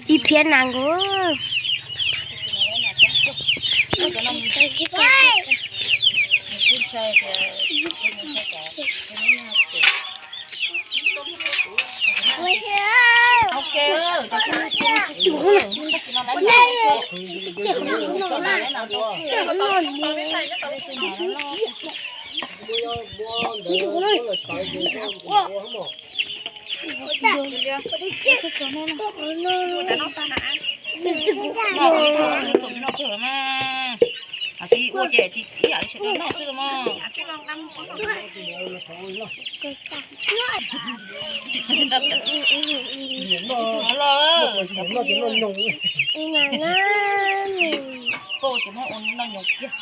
Ib phiab nas nkaus. Ua ces ib yam li sawv daws noj xwb los mas. Pauj ces muab ua noj nyoos kiag.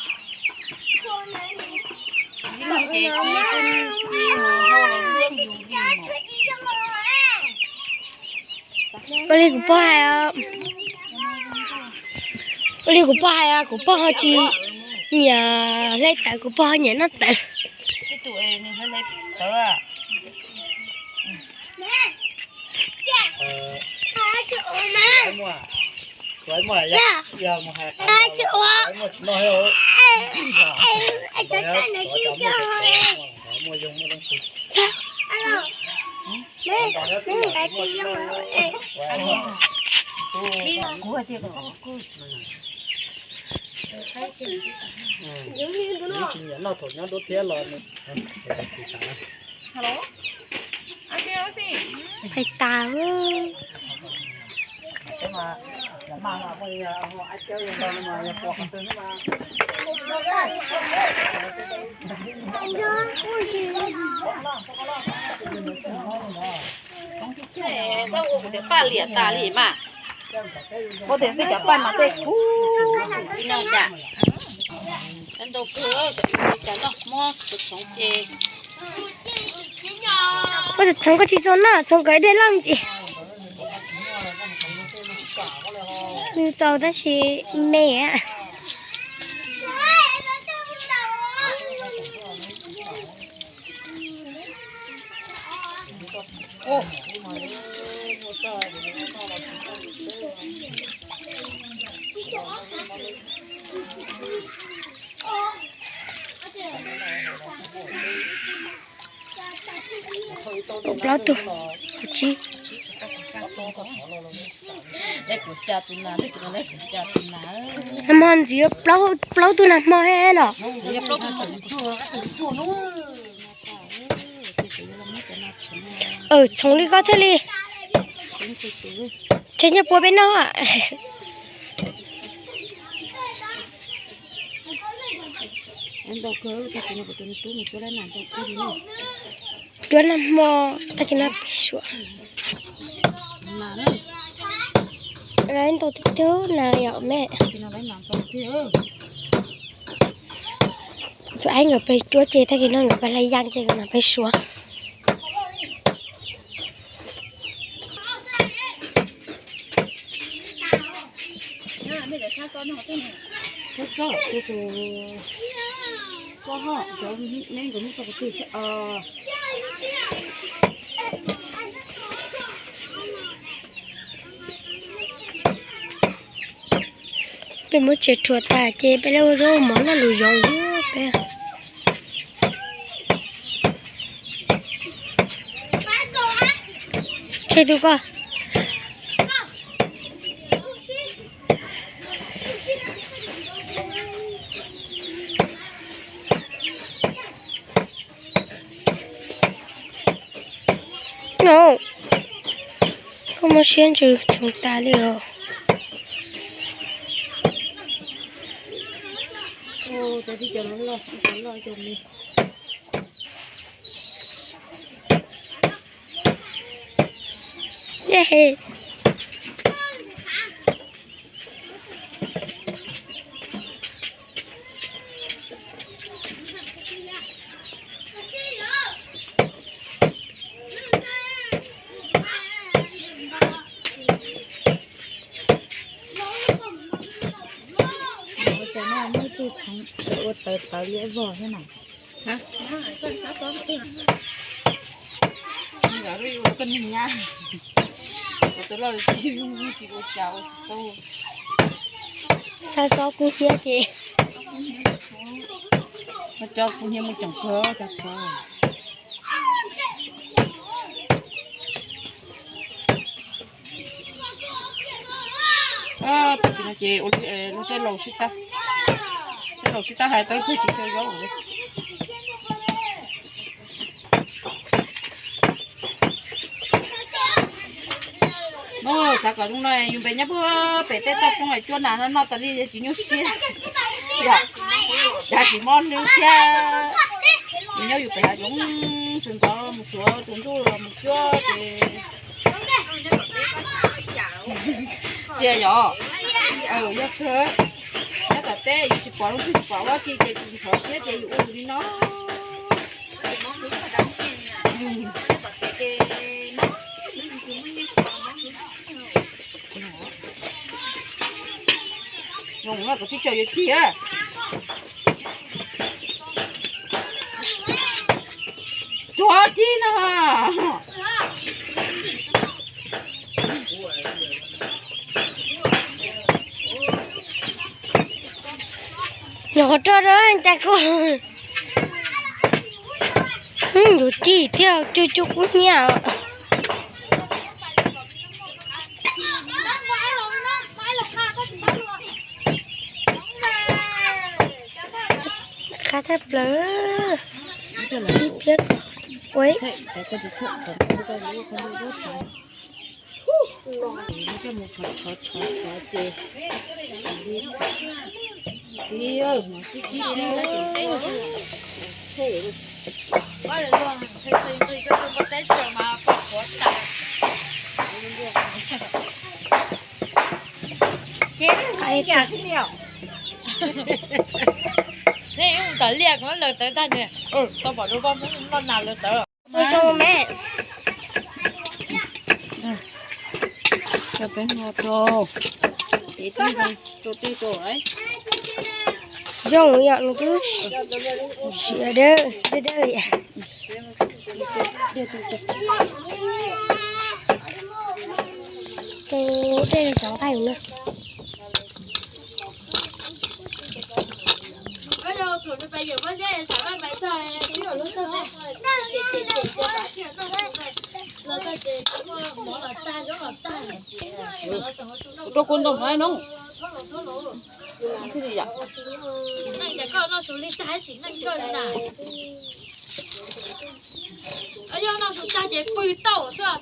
Ib leeg ces ci, ci hau hau los luab yus li. Ua li kuv pog hais, ua li kuv pog hais, kuv pog ho tsis nyiam hle tawv, kuv pog ho nyiam noj tawv. Ib tug es nws hle hle tawv. Tsis nyiam noj thaum nyob dub thiab los. Pais tas. Ua kuv cov paj liam tas li mas. Ua tias tej cov paj mas tej kub li no cas. Ntau kawg, cas noj muab txhoov ces. Ua txhoov koj tsis txaus noj, txhoov koj dej loj ntsis. Nws txaus tab sis me. Kaum plaub tug, kaum tsib. Nag hmo ntxiv plaub, plaub tug nag hmo he los. Txhoov li koj thiaj li. Tseg nyiaj pua peb noj. Cuab nag hmo tag kis no pem suav. Ntau tiag tiag na yom me. Tus aib nkawd pem cuab ces tag kis no nkawd pem hlais yas ces nkawd pem suav. Peb muab tsev rhuav tas ces peb lawv ua zaub mov noj lus zoov xwb peb. Tseg tus koj. Koj muaj siab ntsws txhoov tas li os. Ua tawv tawv li vog thiab na. Koj niag nyab. Tus loj li tsis ua cas ua tsis tau. Xav txob kub hnyiab ces. Cov kub hnyiab muaj coob kawg cov txob. Tus no ces ua li luag tej laus sib tab, tej laus sib tab hais tau pheej tsis xyaw zaub. Muab xav kom zoo no yus npe nyob puag pem tej toj roob cuab nas no noj tas li tsis nyuaj siab. Yog, yog tsis mob hlwb thiab. Yus nyob yus pem hav zoov, sawv ntxov mus suav tus ntuj los mus cuab ces. Cia yog, yog kawg. Nyob tom teb yus tsis pom leej twg tsis pom ua tsi ces tsis ntxhov siab ces yus ua li no. Zoo no kom tib co yuav cig. Cuag cig no. Nyuam qhuav roj rau cas kuj yus cig thiab cug cug kub hnyiab. Qab tshaj plaws. Ib pliag ua. Nej mus tom liaj ko lawv tawv tag nrho. Tau pom dua poj Hmoob noj nas lawv tawv. Zoo me. Cov peb hmo rau, ces twb zoo rau tej rau. Zoo yom, nws twb siav dawb dawb. Tus dej cov nqaij no. Rau kuv ntoo no no. Koj noj su li tag sim neej koj li na. Yog noj su tag ces pw tau xwb.